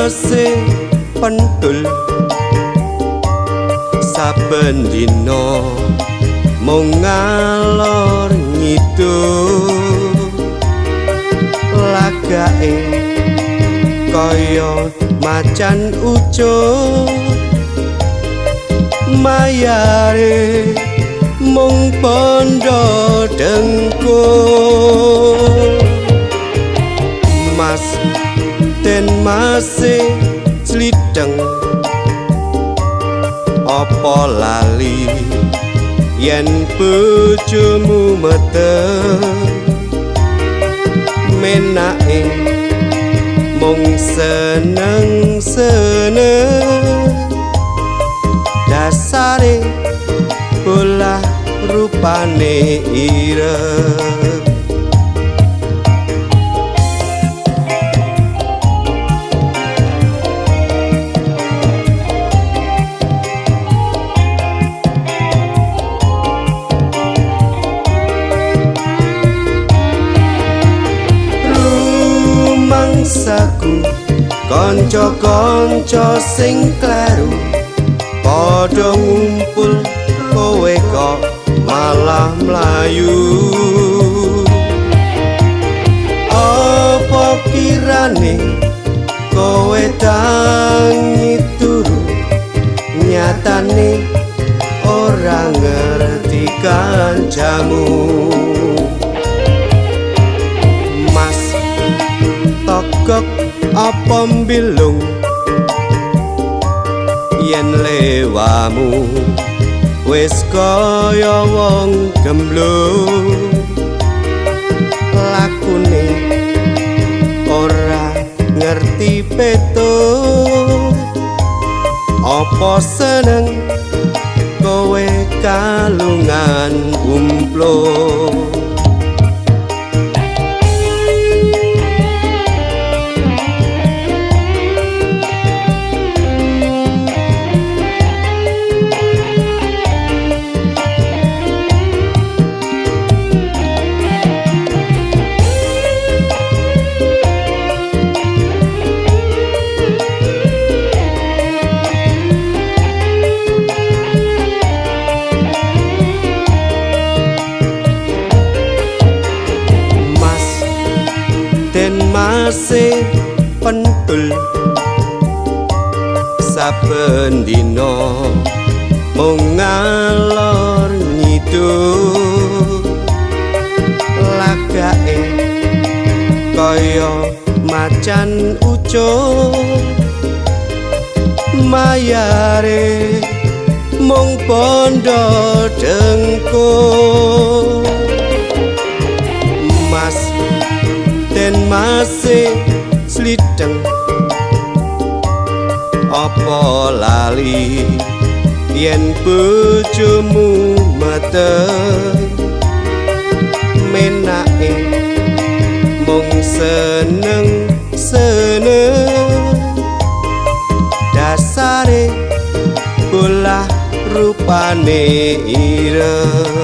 mase pentul saben dina mung ngalor ngidul lagake kaya macan ucul mayare mung bondo dengkul. Mas den mase slideng apa lali yen bojomu meteng menake mung seneng-seneng dasare bolah rupane ireng. Rumangsaku kanca-kanca sing kleru padha ngumpul kowe kok malah mlayu. Apa kirane kowe tangi turu nyatane ora ngerti kancamu. Mas togok apa mbilung yen lewamu wis kaya wong gemblung lakune ora ngerti peto apa seneng kowe kalungan umplung. Den mase pentul saben dina mung ngalor ngidul lagake kaya macan ucul mayare mung bondo dengkul. Mas den mase slideng apa lali yen bojomu meteng menake mung seneng-seneng dasare bolah rupane ireng.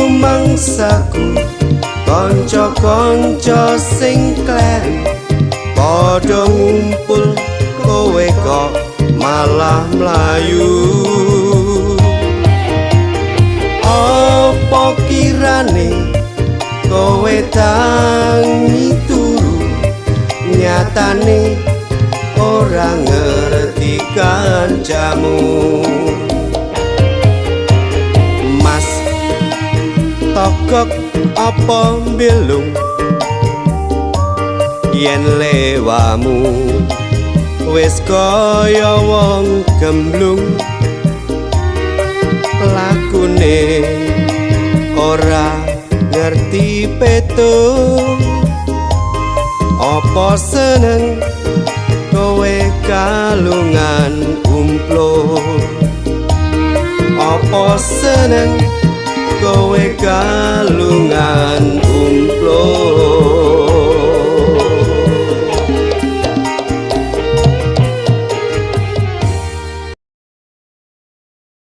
Rumangsaku kanca-kanca sing kleru padha ngumpul kowe kok malah mlayu. Apa kirane kowe tangi turu nyatane ora ngerti kancamu. Mas togok apa mbilung yen lewamu wis kaya wong gemblung lakune ora ngerti peto apa seneng kowe kalungan umplung apa seneng kowe kalungan